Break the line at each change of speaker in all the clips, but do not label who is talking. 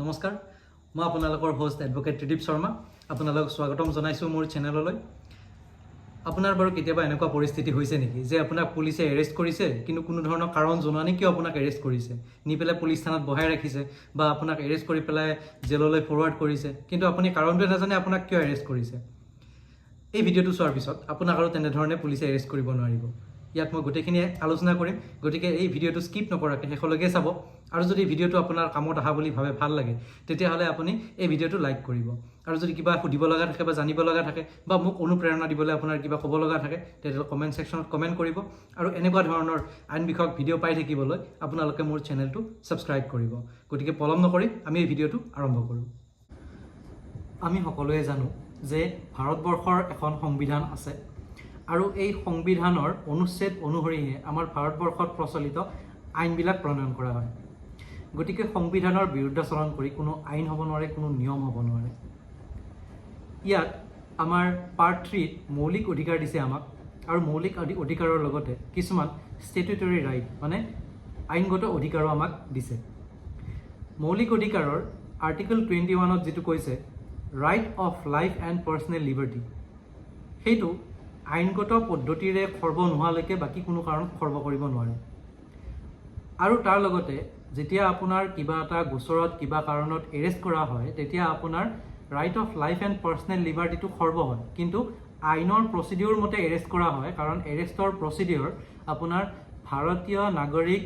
নমস্কাৰ, মই আপোনালোকৰ হোষ্ট এডভকেট ত্ৰিদীপ শৰ্মা। আপোনালোকক স্বাগতম জনাইছোঁ মোৰ চেনেললৈ। আপোনাৰ বাৰু কেতিয়াবা এনেকুৱা পৰিস্থিতি হৈছে নেকি যে আপোনাক পুলিচে এৰেষ্ট কৰিছে, কিন্তু কোনো ধৰণৰ কাৰণ জনোৱা নাই কিয় আপোনাক এৰেষ্ট কৰিছে, নি পেলাই পুলিচ থানাত বহাই ৰাখিছে বা আপোনাক এৰেষ্ট কৰি পেলাই জেললৈ ফৰৱাৰ্ড কৰিছে, কিন্তু আপুনি কাৰণটোৱে নাজানে আপোনাক কিয় এৰেষ্ট কৰিছে? এই ভিডিঅ'টো চোৱাৰ পিছত আপোনাক আৰু তেনেধৰণে পুলিচে এৰেষ্ট কৰিব নোৱাৰিব। ইয়াত মই গোটেইখিনি আলোচনা কৰিম। গতিকে এই ভিডিঅ'টো স্কিপ নকৰাকৈ শেষলৈকে চাব আৰু যদি ভিডিঅ'টো আপোনাৰ কামত অহা বুলি ভাবে, ভাল লাগে, তেতিয়াহ'লে আপুনি এই ভিডিঅ'টো লাইক কৰিব। আৰু যদি কিবা সুধিব লগা থাকে বা জানিব লগা থাকে বা মোক অনুপ্ৰেৰণা দিবলৈ আপোনাৰ কিবা ক'ব লগা থাকে, তেতিয়াহ'লে কমেণ্ট ছেকশ্যনত কমেণ্ট কৰিব। আৰু এনেকুৱা ধৰণৰ আইন বিষয়ক ভিডিঅ' পাই থাকিবলৈ আপোনালোকে মোৰ চেনেলটো ছাবস্ক্ৰাইব কৰিব। গতিকে পলম নকৰি আমি এই ভিডিঅ'টো আৰম্ভ কৰোঁ। আমি সকলোৱে জানো যে ভাৰতবৰ্ষৰ এখন সংবিধান আছে আৰু এই সংবিধানৰ অনুচ্ছেদ অনুসৰিহে আমাৰ ভাৰতবৰ্ষত প্ৰচলিত আইনবিলাক প্ৰণয়ন কৰা হয়। গতিকে সংবিধানৰ বিৰুদ্ধাচৰণ কৰি কোনো আইন হ'ব নোৱাৰে, কোনো নিয়ম হ'ব নোৱাৰে। ইয়াত আমাৰ পাৰ্ট 3ত মৌলিক অধিকাৰ দিছে আমাক আৰু মৌলিক অধিকাৰৰ লগতে কিছুমান ষ্টেটুটৰী ৰাইট, মানে আইনগত অধিকাৰো আমাক দিছে। মৌলিক অধিকাৰৰ আৰ্টিকল 21ত যিটো কৈছে, right of life and personal liberty, সেইটো আইনগত পদ্ধতিৰে খৰ্ব নোহোৱালৈকে বাকী কোনো কাৰণত খৰ্ব কৰিব নোৱাৰে। আৰু তাৰ লগতে যেতিয়া আপোনাৰ কিবা এটা গোচৰত কিবা কাৰণত এৰেষ্ট কৰা হয়, তেতিয়া আপোনাৰ right of life and personal লিবাৰ্টিটো খৰ্ব হয়, কিন্তু আইনৰ প্ৰচিডিউৰ মতে এৰেষ্ট কৰা হয়। কাৰণ এৰেষ্টৰ প্ৰচিডিউৰ আপোনাৰ ভাৰতীয় নাগৰিক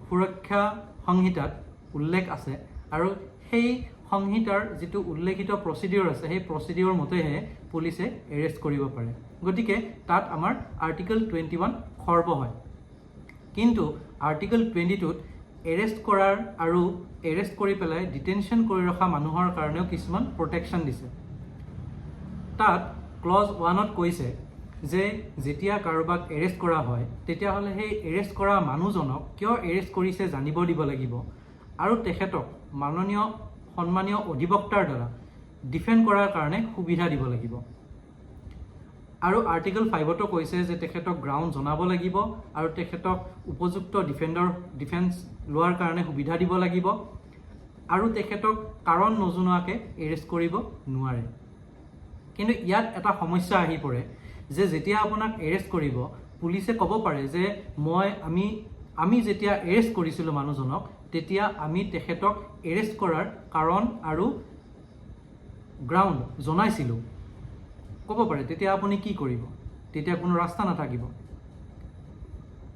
সুৰক্ষা সংহিতাত উল্লেখ আছে আৰু সেই সংহিতাৰ যিটো উল্লেখিত প্ৰচিডিউৰ আছে, সেই প্ৰচিডিউৰ মতেহে পুলিচে এৰেষ্ট কৰিব পাৰে। গতিকে তাত আমাৰ আৰ্টিকল 21 খৰ্ব হয়। কিন্তু আৰ্টিকল 22ত এৰেষ্ট কৰাৰ আৰু এৰেষ্ট কৰি পেলাই ডিটেনশ্যন কৰি ৰখা মানুহৰ কাৰণেও কিছুমান প্ৰটেকশ্যন দিছে। তাত ক্লজ 1ত কৈছে যে যেতিয়া কাৰোবাক এৰেষ্ট কৰা হয়, তেতিয়াহ'লে সেই এৰেষ্ট কৰা মানুহজনক কিয় এৰেষ্ট কৰিছে জানিব দিব লাগিব আৰু তেখেতক মাননীয় সন্মানীয় অধিবক্তাৰ দ্বাৰা ডিফেণ্ড কৰাৰ কাৰণে সুবিধা দিব লাগিব। আৰু আৰ্টিকল 5তো কৈছে যে তেখেতক গ্ৰাউণ্ড জনাব লাগিব আৰু তেখেতক উপযুক্ত ডিফেন্স লোৱাৰ কাৰণে সুবিধা দিব লাগিব আৰু তেখেতক কাৰণ নজনোৱাকৈ এৰেষ্ট কৰিব নোৱাৰে। কিন্তু ইয়াত এটা সমস্যা আহি পৰে যে যেতিয়া আপোনাক এৰেষ্ট কৰিব, পুলিচে ক'ব পাৰে যে মই আমি আমি যেতিয়া এৰেষ্ট কৰিছিলোঁ মানুহজনক, তেতিয়া আমি তেখেতক এৰেষ্ট কৰাৰ কাৰণ আৰু গ্ৰাউণ্ড জনাইছিলোঁ, ক'ব পাৰে। তেতিয়া আপুনি কি কৰিব? তেতিয়া কোনো ৰাস্তা নাথাকিব।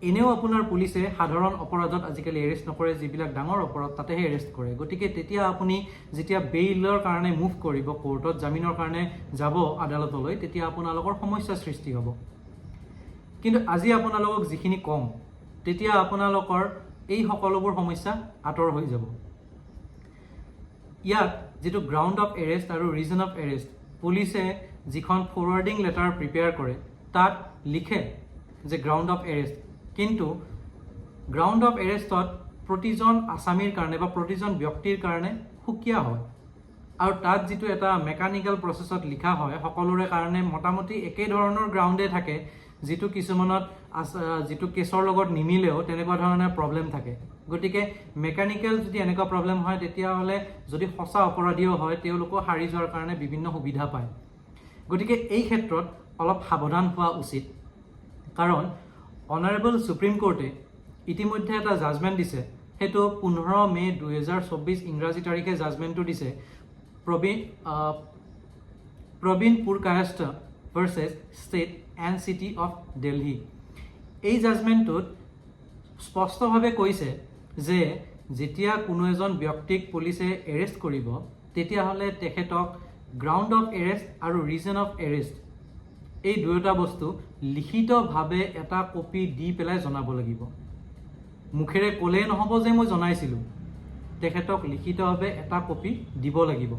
এনেও আপোনাৰ পুলিচে সাধাৰণ অপৰাধত আজিকালি এৰেষ্ট নকৰে, যিবিলাক ডাঙৰ অপৰাধ তাতেহে এৰেষ্ট কৰে। গতিকে তেতিয়া আপুনি যেতিয়া বেইলৰ কাৰণে মুভ কৰিব কোৰ্টত, জামিনৰ কাৰণে যাব আদালতলৈ, তেতিয়া আপোনালোকৰ সমস্যাৰ সৃষ্টি হ'ব। কিন্তু আজি আপোনালোকক যিখিনি ক'ম, তেতিয়া আপোনালোকৰ এই সকলোবোৰ সমস্যা আঁতৰ হৈ যাব। ইয়াত যিটো গ্ৰাউণ্ড অফ এৰেষ্ট আৰু ৰিজন অফ এৰেষ্ট, পুলিচে যিখন ফৰৱাৰ্ডিং লেটাৰ প্ৰিপেয়াৰ কৰে, তাত লিখে যে গ্ৰাউণ্ড অফ এৰেষ্ট। কিন্তু গ্ৰাউণ্ড অফ এৰেষ্টত প্ৰতিজন আছামীৰ কাৰণে বা প্ৰতিজন ব্যক্তিৰ কাৰণে সুকীয়া হয় আৰু তাত যিটো এটা মেকানিকেল প্ৰচেছত লিখা হয়, সকলোৰে কাৰণে মোটামুটি একে ধৰণৰ গ্ৰাউণ্ডে থাকে, যিটো কিছুমানত যিটো কেছৰ লগত নিমিলেও তেনেকুৱা ধৰণৰ প্ৰব্লেম থাকে। গতিকে মেকানিকেল যদি এনেকুৱা প্ৰব্লেম হয়, তেতিয়াহ'লে যদি সঁচা অপৰাধীও হয়, তেওঁলোকো সাৰি যোৱাৰ কাৰণে বিভিন্ন সুবিধা পায়। গতিকে এই ক্ষেত্ৰত অলপ সাৱধান হোৱা উচিত। কাৰণ অনাৰেবল সুপ্ৰিম কোৰ্টে ইতিমধ্যে এটা জাজমেণ্ট দিছে। সেইটো 15 মে' 2024 ইংৰাজী তাৰিখে জাজমেণ্টটো দিছে, প্ৰবীণ Purkayastha versus State and City of Delhi। এই জাজমেণ্টটোত স্পষ্টভাৱে কৈছে যে যেতিয়া কোনো এজন ব্যক্তিক পুলিচে এৰেষ্ট কৰিব, তেতিয়াহ'লে তেখেতক গ্ৰাউণ্ড অফ এৰেষ্ট আৰু ৰিজন অফ এৰেষ্ট, এই দুয়োটা বস্তু লিখিতভাৱে এটা কপি দি পেলাই জনাব লাগিব। মুখেৰে ক'লেই নহ'ব যে মই জনাইছিলোঁ। তেখেতক লিখিতভাৱে এটা কপি দিব লাগিব।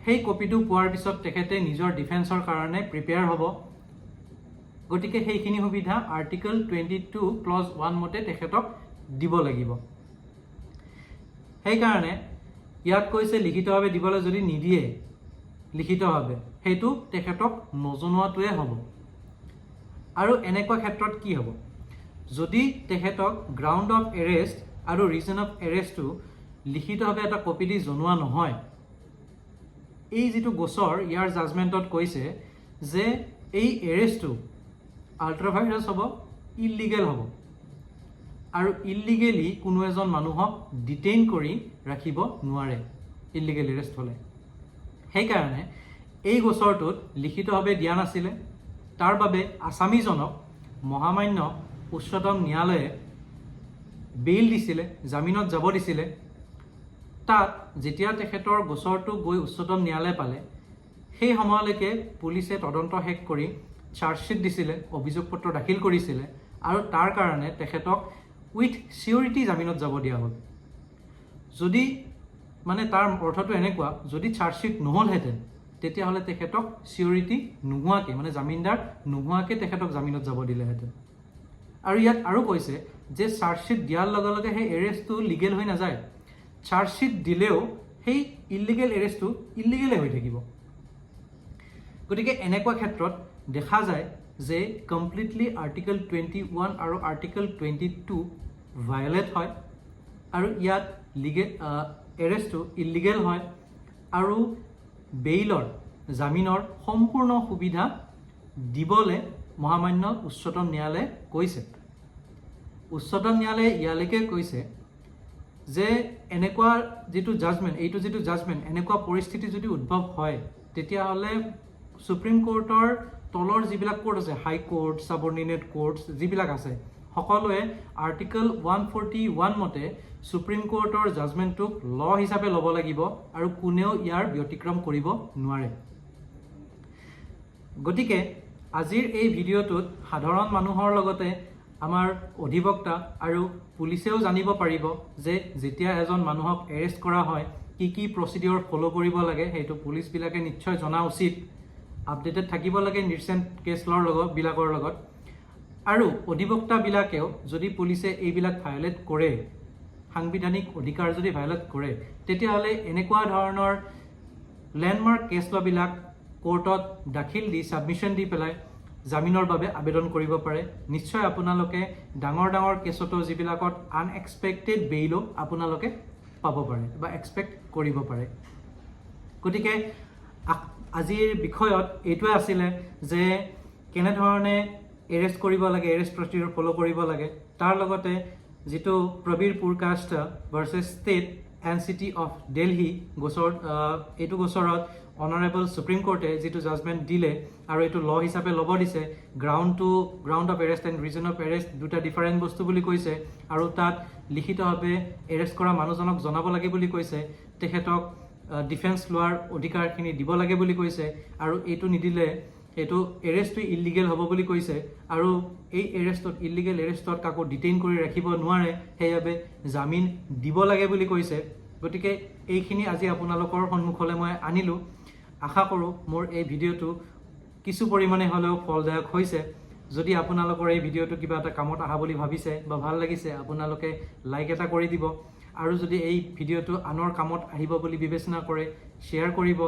সেই কপিটো পোৱাৰ পিছত তেখেতে নিজৰ ডিফেন্সৰ কাৰণে প্ৰিপেয়াৰ হ'ব। গতিকে সেইখিনি সুবিধা আৰ্টিকল 22 ক্লজ 1 মতে তেখেতক দিব লাগিব। সেইকাৰণে ইয়াত কৈছে লিখিতভাৱে দিবলৈ। যদি নিদিয়ে লিখিতভাৱে, সেইটো তেখেতক নজনোৱাটোৱে হ'ব। আৰু এনেকুৱা ক্ষেত্ৰত কি হ'ব? যদি তেখেতক গ্ৰাউণ্ড অফ এৰেষ্ট আৰু ৰিজন অফ এৰেষ্টটো লিখিতভাৱে এটা কপি দি জনোৱা নহয়, এই যিটো গোচৰ, ইয়াৰ জাজমেণ্টত কৈছে যে এই এৰেষ্টটো আল্ট্ৰাভাইৰাছ হ'ব, ইলিগেল হ'ব আৰু ইলিগেলি কোনো এজন মানুহক ডিটেইন কৰি ৰাখিব নোৱাৰে ইলিগেল এৰেষ্ট হ'লে। সেইকাৰণে এই গোচৰটোত লিখিতভাৱে দিয়া নাছিলে, তাৰ বাবে আছামীজনক মহামান্য উচ্চতম ন্যায়ালয়ে বেইল দিছিলে, জামিনত যাব দিছিলে। তাত যেতিয়া তেখেতৰ গোচৰটো গৈ উচ্চতম ন্যায়ালয় পালে, সেই সময়লৈকে পুলিচে তদন্ত শেষ কৰি চাৰ্জশ্বিট দিছিলে, অভিযোগ পত্ৰ দাখিল কৰিছিলে আৰু তাৰ কাৰণে তেখেতক উইথ চিয়ৰিটি জামিনত যাব দিয়া হ'ল। যদি মানে তাৰ অৰ্থটো এনেকুৱা, যদি চাৰ্জশ্বিট নহ'লহেঁতেন, তেতিয়াহ'লে তেখেতক চিয়ৰিটি নোহোৱাকৈ, মানে জামিনদাৰ নোহোৱাকৈ তেখেতক জামিনত যাব দিলেহেঁতেন। আৰু ইয়াত আৰু কৈছে যে চাৰ্জশ্বিট দিয়াৰ লগে লগে সেই এৰেষ্টটো লিগেল হৈ নাযায়। চাৰ্জশ্বিট দিলেও সেই ইলিগেল এৰেষ্টটো ইলিগেলে হৈ থাকিব। গতিকে এনেকুৱা ক্ষেত্ৰত দেখা যায় যে কমপ্লিটলি আৰ্টিকল 21 আৰু আৰ্টিকল 22 ভায়লেট হয় আৰু ইয়াত লিগেল এৰেষ্টটো ইলিগেল হয় আৰু বেইলৰ, জামিনৰ সম্পূৰ্ণ সুবিধা দিবলৈ মহামান্য উচ্চতম ন্যায়ালয়ে কৈছে। উচ্চতম ন্যায়ালয়ে ইয়ালৈকে কৈছে যে এনেকুৱা যিটো জাজমেণ্ট, এইটো যিটো জাজমেণ্ট, এনেকুৱা পৰিস্থিতি যদি উদ্ভৱ হয়, তেতিয়াহ'লে সুপ্ৰিম কোৰ্টৰ তলৰ যিবিলাক কোৰ্ট আছে, হাই কোৰ্ট, ছাবৰ্ডিনেট কোৰ্টছ যিবিলাক আছে, সকলোৱে আৰ্টিকল 141 মতে সুপ্ৰিম কোৰ্টৰ জাজমেণ্টটোক ল হিচাপে ল'ব লাগিব আৰু কোনেও ইয়াৰ ব্যতিক্ৰম কৰিব নোৱাৰে। গতিকে আজিৰ এই ভিডিঅ'টোত সাধাৰণ মানুহৰ লগতে আমাৰ অধিবক্তা আৰু পুলিচেও জানিব পাৰিব যে যেতিয়া এজন মানুহক এৰেষ্ট কৰা হয়, কি কি প্ৰচিডিঅ'ৰ ফ'ল' কৰিব লাগে। সেইটো পুলিচবিলাকে নিশ্চয় জনা উচিত, আপডেটেড থাকিব লাগে ৰিচেণ্ট কেছ লৰ লগত বিলাকৰ লগত। আৰু অধিবক্তাবিলাকেও যদি পুলিচে এইবিলাক ভায়লেট কৰে, সাংবিধানিক অধিকাৰ যদি ভায়লেট কৰে, তেতিয়াহ'লে এনেকুৱা ধৰণৰ লেণ্ডমাৰ্ক কেছ ল'বিলাক কোৰ্টত দাখিল দি, ছাবমিশ্যন দি পেলাই জামিনৰ বাবে আবেদন কৰিব পাৰে। নিশ্চয় আপোনালোকে ডাঙৰ ডাঙৰ কেছতো, যিবিলাকত আনএক্সপেক্টেড বেইলো আপোনালোকে পাব পাৰে বা এক্সপেক্ট কৰিব পাৰে। গতিকে আজিৰ বিষয়ত এইটোৱে আছিলে যে কেনেধৰণে এৰেষ্ট কৰিব লাগে, এৰেষ্ট প্ৰচিডিউৰ ফ'ল' কৰিব লাগে। তাৰ লগতে যিটো Prabir পুৰকাস্ত versus State and City of Delhi গোচৰ, এইটো গোচৰত অনাৰেবল সুপ্ৰিম কোৰ্টে যিটো জাজমেণ্ট দিলে আৰু এইটো ল হিচাপে ল'ব দিছে, ground of arrest and reason of arrest দুটা ডিফাৰেণ্ট বস্তু বুলি কৈছে আৰু তাত লিখিতভাৱে এৰেষ্ট কৰা মানুহজনক জনাব লাগে বুলি কৈছে, তেখেতক ডিফেন্স লোৱাৰ অধিকাৰখিনি দিব লাগে বুলি কৈছে আৰু এইটো নিদিলে এইটো এৰেষ্টটো ইলিগেল হ'ব বুলি কৈছে আৰু এই এৰেষ্টত, ইলিগেল এৰেষ্টত কাকো ডিটেইন কৰি ৰাখিব নোৱাৰে, সেইবাবে জামিন দিব লাগে বুলি কৈছে। গতিকে এইখিনি আজি আপোনালোকৰ সন্মুখলৈ মই আনিলোঁ। আশা কৰোঁ মোৰ এই ভিডিঅ'টো কিছু পৰিমাণে হ'লেও ফলদায়ক হৈছে। যদি আপোনালোকৰ এই ভিডিঅ'টো কিবা এটা কামত অহা বুলি ভাবিছে বা ভাল লাগিছে, আপোনালোকে লাইক এটা কৰি দিব আৰু যদি এই ভিডিঅ'টো আনৰ কামত আহিব বুলি বিবেচনা কৰে, শ্বেয়াৰ কৰিব।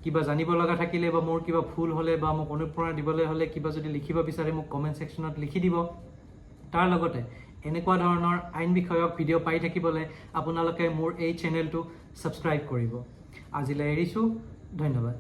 কিবা জানিব লগা থাকিলে বা মোৰ কিবা ভুল হ'লে বা মোক অনুপ্ৰেৰণা দিবলৈ হ'লে, কিবা যদি লিখিব বিচাৰে, মোক কমেণ্ট ছেকশ্যনত লিখি দিব। তাৰ লগতে এনেকুৱা ধৰণৰ আইন বিষয়ক ভিডিঅ' পাই থাকিবলৈ আপোনালোকে মোৰ এই চেনেলটো ছাবস্ক্ৰাইব কৰিব। আজিলৈ এৰিছোঁ, ধন্যবাদ।